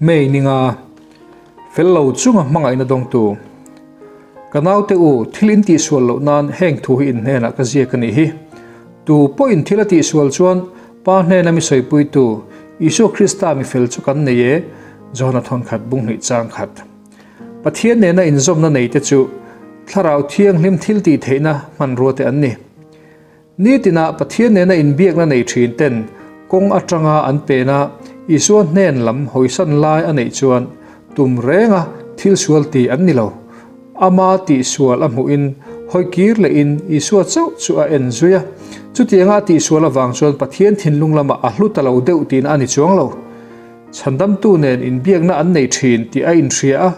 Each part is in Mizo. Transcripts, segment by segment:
May ninga fel lo chunga hmangaihna dawngtu. Ka naute u, thil in tihsual loh nan heng thu hi in hnenah ka ziak a nih hi. Tu pawhin thil a tihsual chuan Pa hnena mi sawipuitu Isua Krista mi fel chu kan nei e, Johana thawnkhat bunghnih chang khat. Pathian nena inzawmna neite chu Thlarau Thianghlim thil tih theihna hmanrua te an ni. Nitina Pathian nena inbiakna nei thin ten kawng atanga an pena Isua hnen lam hawisan lai a neih chuan tum renga thil sual ti an ni lo. Ama tihsual a hmuhin hawikir lehin Isua chauh chu a en zui a. Chutianga a tihsual avang chuan Pathian thinlung lamah a hlu ta lo deuh tiin a ni chuang lo. Chhandamtu nen inbiakna an nei thin tih a inhria a,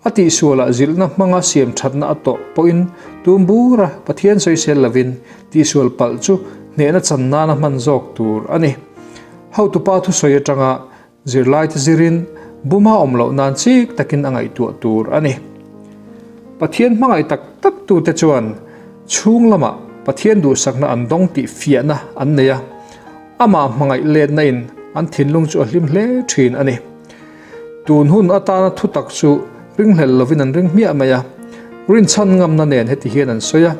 a tihsualah zilhna hmanga siam thatna a tawh pawhin tum bura Pathian sawisel lovin tihsual palh chu hnehna chan nana hman zawk tur a ni. Hotupa thusawi atanga zirlaite zirin buma awm loh nan chik takin a ngaihtuah tur a ni. Pathian hmangaih tak tak tute chuan chhung lamah Pathian duhsakna an dawng tih fiahna an nei a, Amah hmangaih letna in an thinlung chu a hlim hle thin a ni. Tun hun atana thutak chu ringhlel lovin an ring hmiah mai a, rinchhan ngamna nen heti hian an sawi a,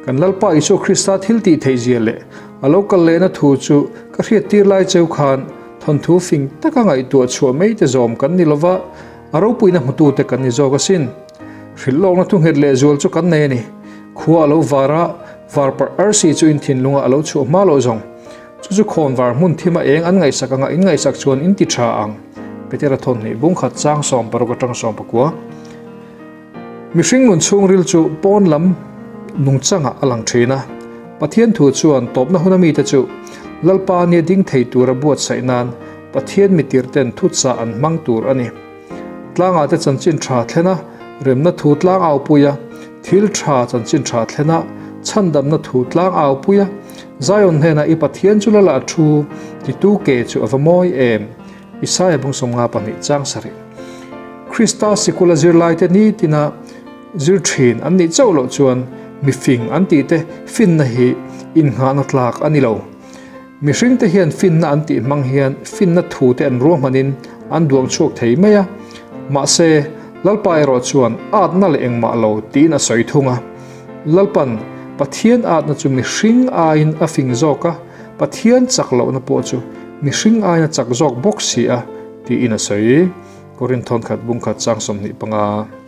Kan Lalpa Isua Krista thil tih theih zia leh a lo kal lehna thu chu ka hriattir lai cheu khan thawnthu fing taka ngaihtuah chhuah mai te zawm kan ni lova, a ropuina hmutute kan ni zawk asin. Hrilh lawkna thu nghet leh zual chu kan nei a ni. Khua a lo var a, var parh arsi chu in thinlungah a lo chhuah hma loh zawng. Chu chu khawn var hmun thima eng an ngaihsak anga in ngaihsak chuan in ti tha ang. Petera thawnhnih bungkhat chang 16 atang 19. Mihring nun chhungril chu pawn lam nungchangah a lang thin a. Pathian thu chuan tawpna huna mite chu Lalpa nia ding thei tura buatsaih nan Pathian mitirten thuchah an hmang tur a ni. Tlangah te chanchin tha thlen a, remna thu tlang au pui a, thil tha chanchin tha thlen a, chhandamna thu tlang au pui a, Zion hnenah i Pathian chu lala a thu titu ke chu a va mawi em? Isaia bung 52 chang sarih. Krista sikula zirlaite nitina zir thin an nih chauh loh chuan mifing an tihte finna hi innghahna tlak a ni lo. Mihringte hian finna an tih hmang hian finna thute an ruahmanin an duang chhuak thei mai a, mahse, Lalpa erawh chuan atna leh engmah lo tiin a sawi thung a. Lalpan Pathian atna chu mihring aiin a fing zawk a, Pathian chak lohna pawh chu mihring aiin a chak zawk bawk si a, tiin a sawi. Korinth thawnkhat bungkhat chang 25.